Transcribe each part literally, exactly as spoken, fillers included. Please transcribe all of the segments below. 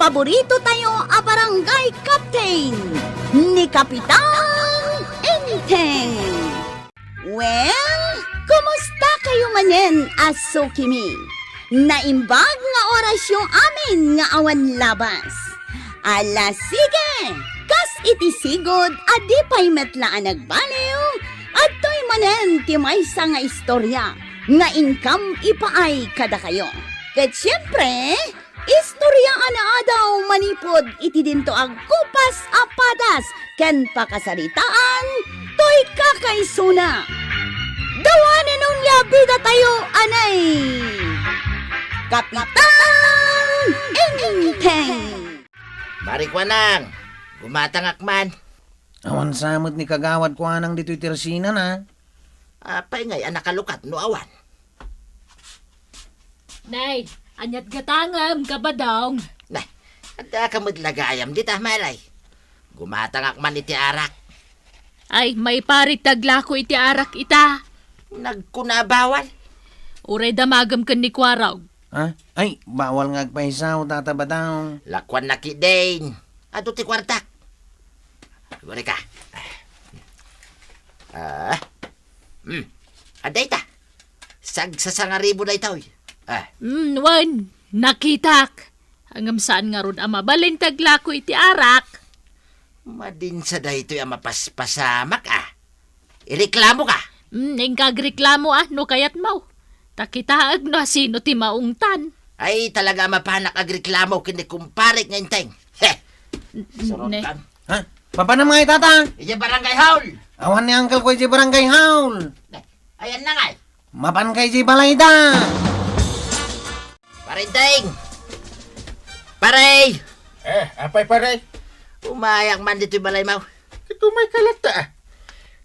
paborito tayo a barangay captain, ni Kapitan Enteng. Well, kumusta kayo manen a sukimi? Naimbag nga orasyo amin nga awan labas. Ala, sige! Kas iti sigud a di pay met la a nagbaliw, adtoy manen ti maysa nga istorya nga inkam ipaay kadakayo. Ket siempre, istoryaanna daw manipud iti dinto agkupas a padas ken pakasaritaan toy kakaisuna. Dawanen onia bidatayo, anay! Kapitan Enteng! Mari Kuanang, gumatangak man. Awan sa met ni Kagawad Kuanang ditoy tersinana. Apay ngay a nakalukat no awan? Nay, ania't gatangem, Kabadong? Nay, adda ka met la gayam dita, Maray. Gumatangak man iti arak. Ay, maiparit ti aglako iti arak ita. Nagkuna a bawal? Uray damagem ken ni Kuarog. Ha? Ay, bawal nga agpaysaw, Tata Badong. Lakuan na ki, Ding. Adu ti kuartak. Guri ka. Ah. Hmm. Adda ita. Sagsasangaribo daytoy. Ah. Mm, wen, nakitak. Ngem saan ngarud a mabalin ti aglako iti arak. Madin sa daytoy a mapaspasamak, ah. Ireklamo ka? Mm, inka agreklamo, ah, no kayatmo. Ta kitaek no asino ti maungtan. Ay, talaga a mapanak agreklamo ken ni kumparek nga Enteng. He! N-, Surot ne. Kan. Ha? Mapanam ngay, Tata? Idiay barangay hall! Awan ni uncle ko idiay barangay hall. Ne. Ayan na ngay. Mapan ka idiay balayda. Pare Enteng! Pare! Eh, apay, pare? Umayak man ditoy balaymo. Ket umay ka latta, ah.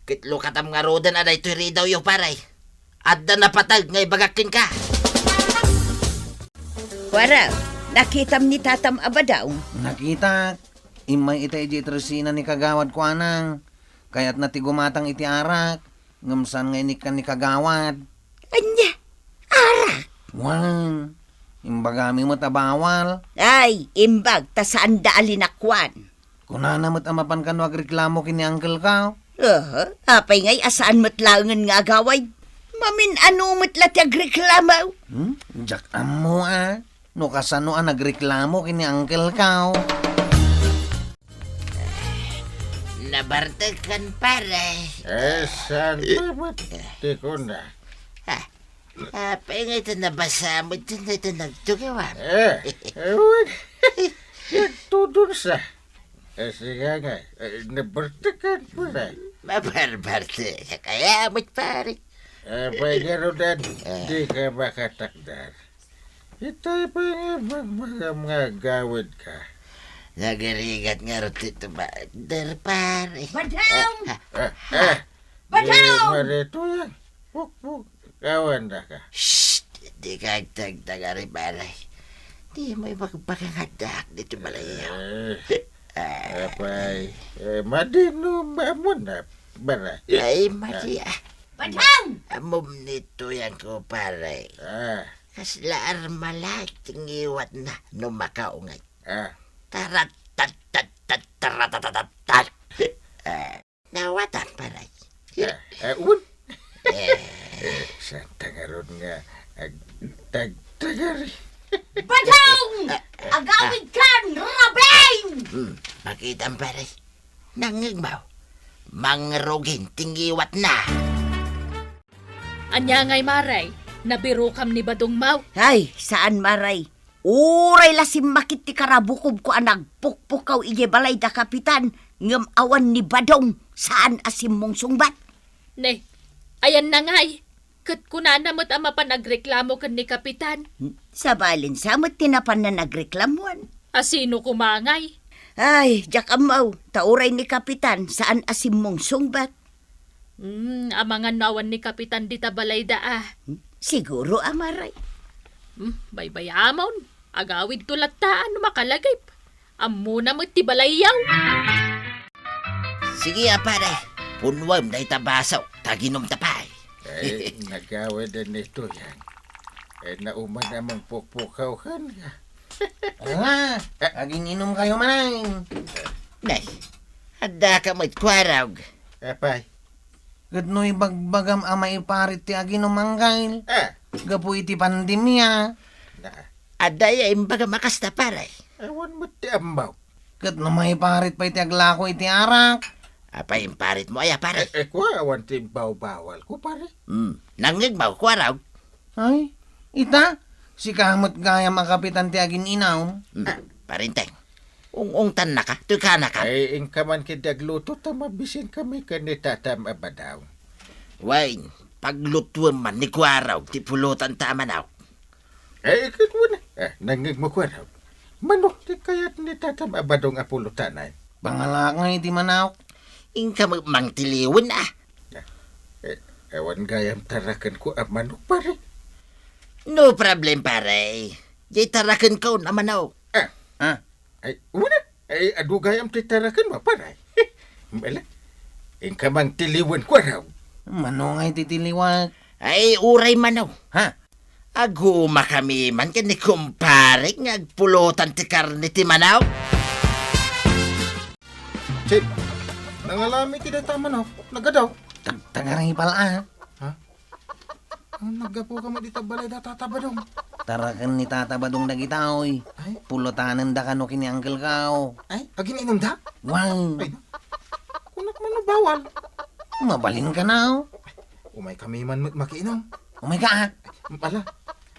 Ket lukatam ngaruden a daytoy ridawyo, pare. Adda napateg nga ibagak kenka. Kuara, nakitam ni Tatam a Badong? Nakitak. Immay ita idiay tersinana ni Kagawad Kuanang. Kayatna ti gumatang iti arak. Ngem saan nga inikkan ni Kagawad? Ania? Arak? Wen, imbagami met a bawal. Ay, imbag ta saanda a linakuan. Kunana met a mapan kano agreklamo ken ni uncle ko. Aha, apay ngay a saan met laengen nga agawid? Mamin-ano met la ti agreklamo? Hmm? Diak ammo, ah. No kasano a nagreklamo ken ni uncle ko. Nabartekkan, pare. Eh, saan pa met ti kuna? Ah, apay nga ita nabasa mo, ita, ita nagtugawan. Eh, ewan. Nagtudon sa. Eh, sige nga, eh, nabartekkan, pare. Mabarbarte, kaya mo't pare. Eh, pay garudan, eh, di ka makatakder. Itay pa nga magmagam nga agawid ka. Nagarigat nga ruti tumakder, pare. Badong! Eh, eh, eh. Badong! Di marito yan. Pukpuk. Kawan na ka. Shh! Di ka agtagtagari, pare. Di mo ipagpakangadak dito malayaw. Eh, apay, eh, madinum mo na, pare. Ay, madi, ah. Badong! Amom nito yan ko, pare. Ah. Kasla armalag ti ngiwatna no makaungay. Ah. Tarat, tat, tat, tat, taratatatat. Ah. Nawatan, pare. Ah, ah, un? Eh. Eh, saan ta ngarud nga agtagtagari? Badong! Agawid kan, Rabing! Hmm, makitam, pare. Nangngegmo, mangrugin ti ngiwatna. Ania ngay, Maray? Nabirokam ni Badongmo? Ay, saan, Maray. Uray la simmakit ti karabukobko a nagpukpukaw idiay balay da Kapitan, ngem awan ni Badong, saan a simmungsungbat. Ne, ayan na ngay. Ket kunana met a mapan agreklamo ken ni Kapitan. Hmm, sabalen sa met ti napanna nagreklamuan. A sino koma ngay? Ay, diak ammo, ta uray ni Kapitan, saan a simmungsungbat. Hmm, amangan no awan ni Kapitan dita balayda, ah. Hmm, siguro a, Maray. Hmm, baybayamon. Agawidto latta no makalagip. Ammona met ti balayyo. Sige, a, pare. Punnuem dayta baso, ta ginom ta pay. Ay, nagawid ni Tuyang. Eh, nauman a mangpukpukaw ken ka. Ala, agin-inom kayo manen. Nay, adda ka met kuarog. Apay? Ket no ibagbagam a maiparit ti aginom, Angkel, Ah, gapu iti pandemia. Na, Adda ya imbagam a kasta, pare. Awan met ti ammo. Ket no maiparit pay ti aglako iti arak. Apay imparit mo aya, pare? Eh, eh, kua, awan ti imbawbawal ko, pare. Hmm, nangngeg mo, kuarog? Ay, ita, sika met gayam a kapitan ti agin-inom. Hmm, parinteng. Ung-ungtannaka, toy kanaka. Ay, inka man ket agluto ta mabisin kami ken ni Tatam a Badong. Wen, paglutuem man ni kuarog ti pulutan ta a manok. Ay, ket wen, eh, nangngeg mo kuarog. Manok ti kayat ni Tatam a Badong a pulutan, ay. Pangalak nga iti manok. Inka met mangtiliwen, ah. Eh, awan gayam tarakenko a manok, pare. No problem, pare. Jay tarakenko a manok. Ah. Ah. Ay, una. Ay, adu gayam ti tarakenmo, pare. Bala. Inka mangtiliwen kuarog. Mano nga iti tiliwek? Ay, uray mano. Ha? Agumakami man ken ni kumparek nga agpulutan ti karne ti manok. Chip, nangalami ti dayta a manok, nagadaw. Tag-, tagaripal, ah. Ha? Naggapu ka met ita balay da Tata Badong. Taraken ni Tata Badong dagitoy. Ay. Pulutanen da kano ken ni Uncle ko. Ay, agin-inom da? Wow. Ay, kunak man no bawal. Mabalin ka na, oh. Umay kami man met makiinom. Umay ka, ah. Ala,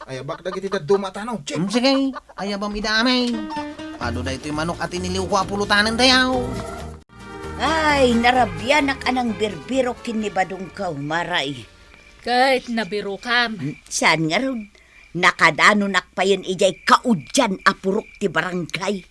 ayabak dagiti dadduma a tano, Chip. Hmm, sige, ayabam ida amin. Adu daytoy manok a tiniliwko a pulutanen dayaw. Ay, narabianak a nangbirbirok ken ni Badongko, Maray. Ket nabirokam. Hmm, saan ngarud? Nakadanonak payen idiay kaudian a purok ti barangay.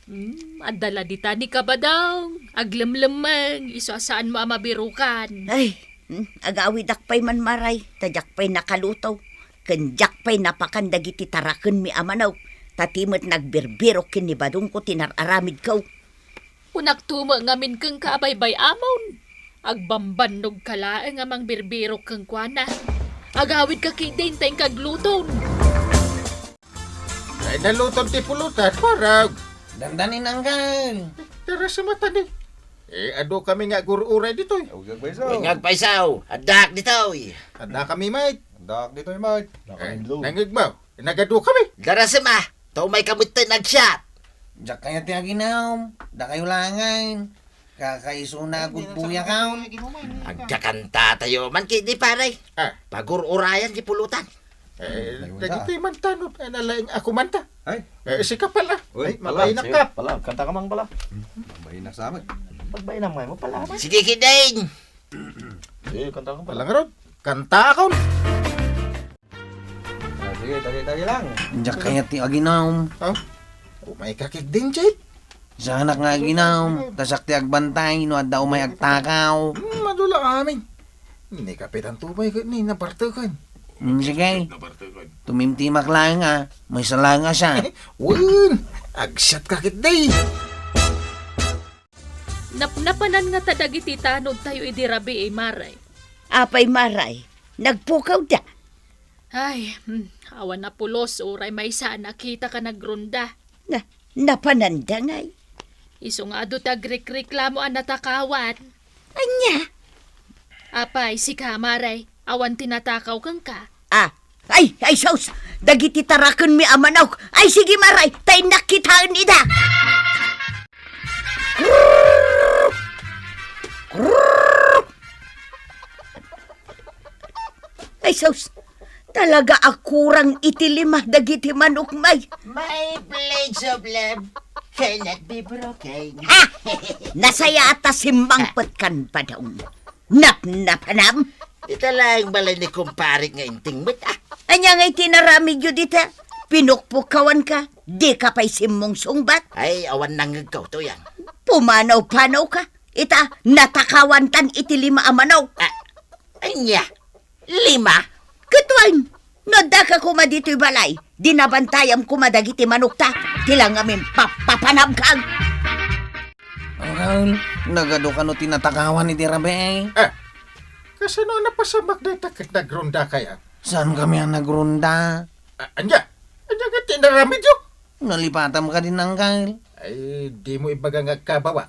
Hmm, adda la dita ni Kabadong. Aglemlemmeng, isu a saanmo a mabirokan. Ay, hmm, agawidak pay man, Maray, ta diak pay nakaluto. Ken diak pay napakan dagiti tarakenmi a manok, ta ti met nagbirbirok ken ni Badongko ti nar-aramidko. Kunakto met ngamin kenka a baybay-amon. Agbambannogka laeng a mangbirbirok kenkuana. Agawidka ketdin ta inka agluton. Ay, naluton ti pulutan, parag. Dandanin, Uncle. Tara sa mata ni. Eh, adu kami nga agur-uray ditoy. Wen nga agpayso, addaak ditoy. Adda kami, mate. Addaak ditoy, mate. Nangngeg mo. Nagadu kami. Darasem a, ta umayka metten agsiat. Diak kayat ti aginom, dakayo laengen. Kakaisuna a gudbuyakon. Agkakantatayo man ketdi, pare. Ah. Pagur-urayan ti pulutan. Eh, dagiti mantano, nalaing ako manta. Ay. Eh, sika pala. Uy, ay, pala, mabainakka. Pala, kanta ka man pala. Mabainaksa met. Mabainaksa met pala. Sige, ketdin. Eh, kanta ka pala. Pala ngarud, kantaakon. Ah, sige, tagi-tagi lang. Diak kayat ti aginom. Oh, umayka ketdin, Chip. Saanak nga aginom, ta siak ti agbantay no adda umay agtakaw. Hmm, adu la amin. Ni Kapitan Tubay ket ni nabarteken. Hmm, sige. Tumimtimak laeng a, maysa laeng a siak. Wen, agsiatka ketdi. Napnapanan ngata dagiti tanodtayo idi rabii, Maray? Apay, Maray, nagpukawda? Ay, hmm, awan a pulos, uray maysa a nakitaka nagrunda. Na, napananda ngay? Isu nga adu ti agrikreklamo a natakawan. Ania? Apay, sika, Maray, awan ti natakaw kenka? Ah, ay, ay, sus! Dagiti tarakenmi a manok! Ay, sige, Maray, ta innak kitaen ida! Ay, sus! Talaga a kurang iti lima dagiti manok, may. My blades of love cannot be broken. Ha! Nasayaat a simmangpet kan padong. Napnapanam? Dita laeng balay ni kumparik nga inting met, ah. Ania nga iti naramidyo dita? Pinukpukkawanka, dika pay simmungsungbat? Ay, awan nangngegko, Tuyang. Pumanaw-panawka. Ita, natakawantan iti lima a manok. Ah, ania? Lima? Ket wen, no addaka koma ditoy balay, di nabantayam koma dagiti manokta, ti la ngamin pappapanamkang. Angkan, nagadu kano ti natakawan iti rabii? Ah, kasano a napasamak dayta ket nagrunda kaya? Saan kami a nagrunda? Ah, ania? Ania nga ti inaramidyo? Nalipatam kadin, Angkel? Ay, dimo ibaga nga agkabawak.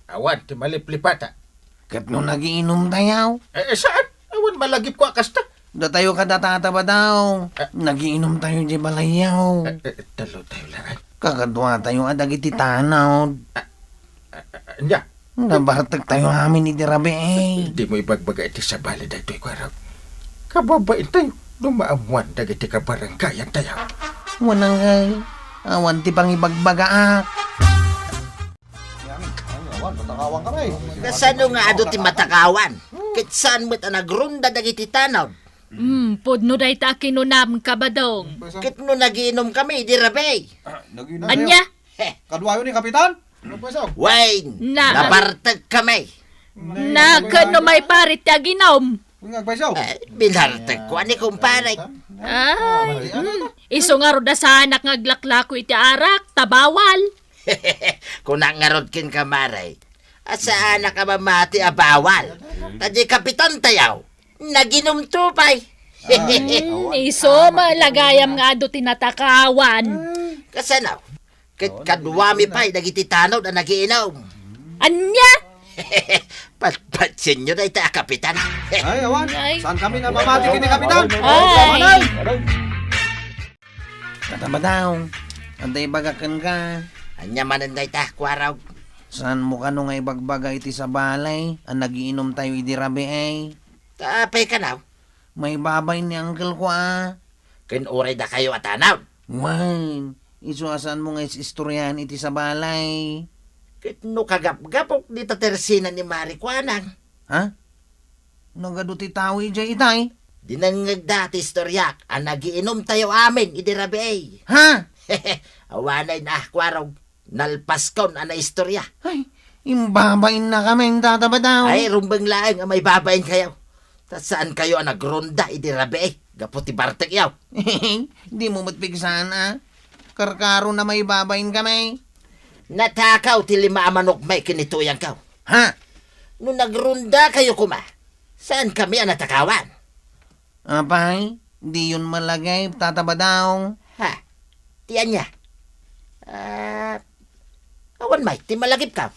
Awan ti maliplipata. Ket no nagiinomtayo? Eh, eh, saan? Awan malagipko a kasta. Datayo kada Tata Badong. Ah. Nagiinomtayo idiay balayyo. Eh, eh, tallotayo laeng. Kakaduatayo a dagiti tanod. Ah, ah, ah, ania? Nabartektayo amin idi rabii. Dimo ibagbaga iti sabali daytoy, Kuarog. Kababaintayo no maammoan dagiti kabarangayantayo. Wen, Angkel, awan ti pangibagbagaak. Kasano nga adu ti matakawan? Ket saan met a nagronda dagiti tanod? Hmm, pudno dayta a kinunam, Kabadong. Ket no nagiinomkami idi rabii? Ania? Kaduayo ni Kapitan? Wen, nabartekami. Na, ket no maiparit ti aginom? Eh, binartekko a ni kumpare. Ah, hmm. Isu ngarud a saanak nga aglaklako iti arak, ta bawal. Kunak ngarud kenka, Mare, a saanak a mamati a bawal. Ta diay kapitantayo, naginomto pay. Hmm, isu met la gayam nga adu ti natakawan. Kasano? Ket kaduami pay dagiti tanod a nagiinom. Ania? Patpatsienyo dayta a kapitan. Ay, awan. Ay. Saankami a mamati ken ni Kapitan? Ay. Tata Badong, adda ibagak kenka. Ania manen dayta, Kuarog? Saanmo kano nga ibagbaga iti sabali a nagiinomtayo idi rabii? Ta apay kano? Maibabain ni Uncle ko a. Ken uray dakayo a tanod? Wen, isu a saanmo nga is-istoriaan iti sabali. Ket no kagapgapok dita tersina ni Mare Kuanang. Ha? Nagadu ti tao idiay itay? Dinengngegda ti istoriak a nagiinomtayo amin idi rabii. Ha? Awanen a, Kuarog. Nalpaskon a naistoria. Ay, imbabainnakamin, Tata Badong. Ay, rumbeng laeng a maibabainkayo. Ta saankayo a nagronda idi rabii gapu ti bartekyo. Dimo met pigsaan a. Karkaro a maibabainkami. Natakaw ti lima a manokmi ken ni tuyangko. Ha? No nagrondakayo koma, saankami a natakawan? Apay, diyon malagip, Tata Badong. Ha? Ti ania? Ah, awan met ti malagipko.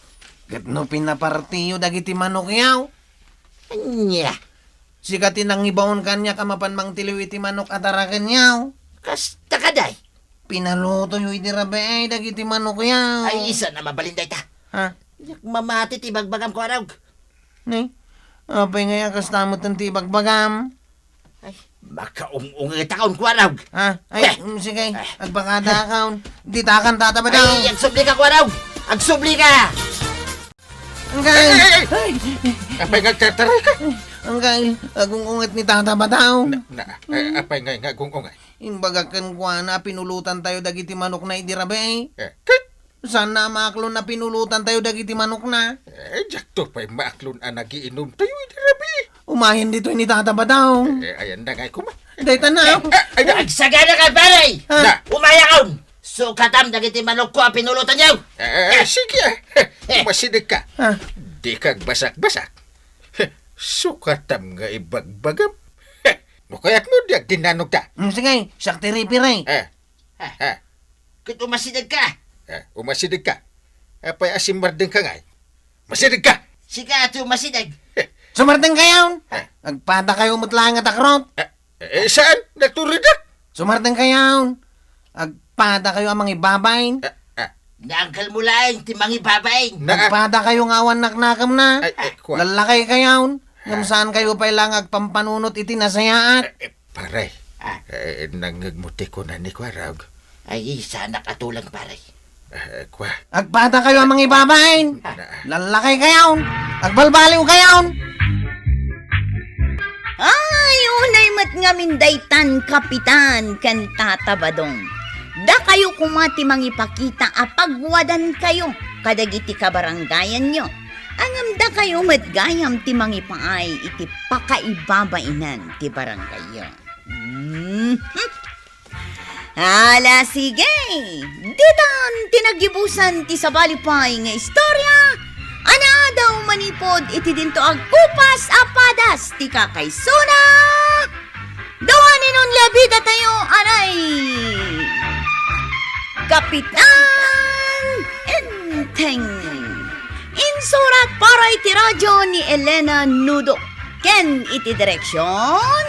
Ket no pinapartiyo dagiti manokyo? Ania? Sika ti nangibaon kaniak a mapan mangtiliw iti manok a tarakenyo. Kasta kadi? Pinalutoyo idi rabii dagiti manokyo. Ay, isu a mabalin dayta. Ha? Diak mamati ti ibagbagam, Kuarog. Ni? Apay ngay a kasta met ti ibagbagam? Ay, makaung-ungetakon, Kuarog. Ha? Ay, eh, mm, sige. Eh. Agbakadakon. Ditakan, Tata Badong. Ay, agsublika, Kuarog. Agsublika. Angkay. Ay, ay, ay. Ay. Apay nga agtartarayka? Angkay, agung-unget ni Tata Badong. Na, na, eh, apay nga, nga agung-unget? Imbagak kenkuana a pinulotantayo dagiti manokna idi rabii. Eh, ket? Saanna a maaklon a pinulotantayo dagiti manokna? Eh, diakto pay maaklon a nagiinomtayo idi rabii. Umayen ditoy ni Tata Badong. Eh, ayan na ngay koma. Dayta na. Eh, eh, ay, na. Agsagana ka, pare! Ha? Na. Umayakon! Sukatam dagiti manokko a pinulotanyo! Eh, eh, eh, sige, ah. Eh. Umasidegka. Ha? Dika agbasak-basak. Sukatam nga ibagbagam. No kayatmo, diak dinanogta. Mm, sige, siak ti referee. Eh. Ha? Ha? Ket umasidegka. Eh, umasidegka. Apay a simmardengka ngay? Umasidegka! Sika ti umasideg. Eh. Sumardengkayon. Eh. Agpadakayo met laeng a takrot. Eh, eh, saan? Naturidak. Sumardengkayon. Agpadakayo a mangibabain. Eh, eh. Ni uncle mo laeng ti mangibabain. Na, ah. Agpadakayo nga awan naknakemna. Ay, eh, kua. Lallakaykayon. Ngem saankayo pay la nga agpampanunot iti nasayaat. Eh, eh, pare. Ah. Eh, nangngegmo ti kuna ni Kuarog. Ay, saanak a tuleng, pare. Eh, kua. Agpadakayo a mangibabain. Ah. Lallakaykayon. Agbalbaliwkayon. Ay, unay met ngamin daytan, Kapitan, ken Tata Badong. Dakayo koma ti mangipakita a pagwadankayo kadagiti kabarangayanyo. Ngem dakayo met gayam ti mangipaay iti pakaibabainan ti barangayyo. Mhm. Ala, sige! Ditan ti naggibusan ti sabali pay nga istorya a naadaw manipud iti dinto agkupas a padas ti kakaisuna. Dua ni Nonle a bidatayo, anay! Kapitan Enteng. Insurat para iti radyo ni Elena Nudo. Ken iti direksyon,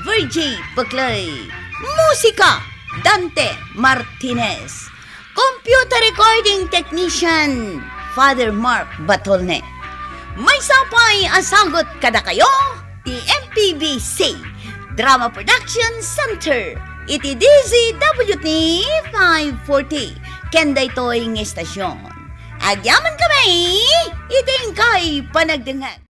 Virgie Peclay. Musika, Dante Martinez. Computer recording technician, Father Mark Batolne. Maysa pay a sagut kadakayo ti M P B C Drama Production Center iti D Z W T five forty ken daytoy nga estasyon. Agyaman kami iti inkay panagdengngeg.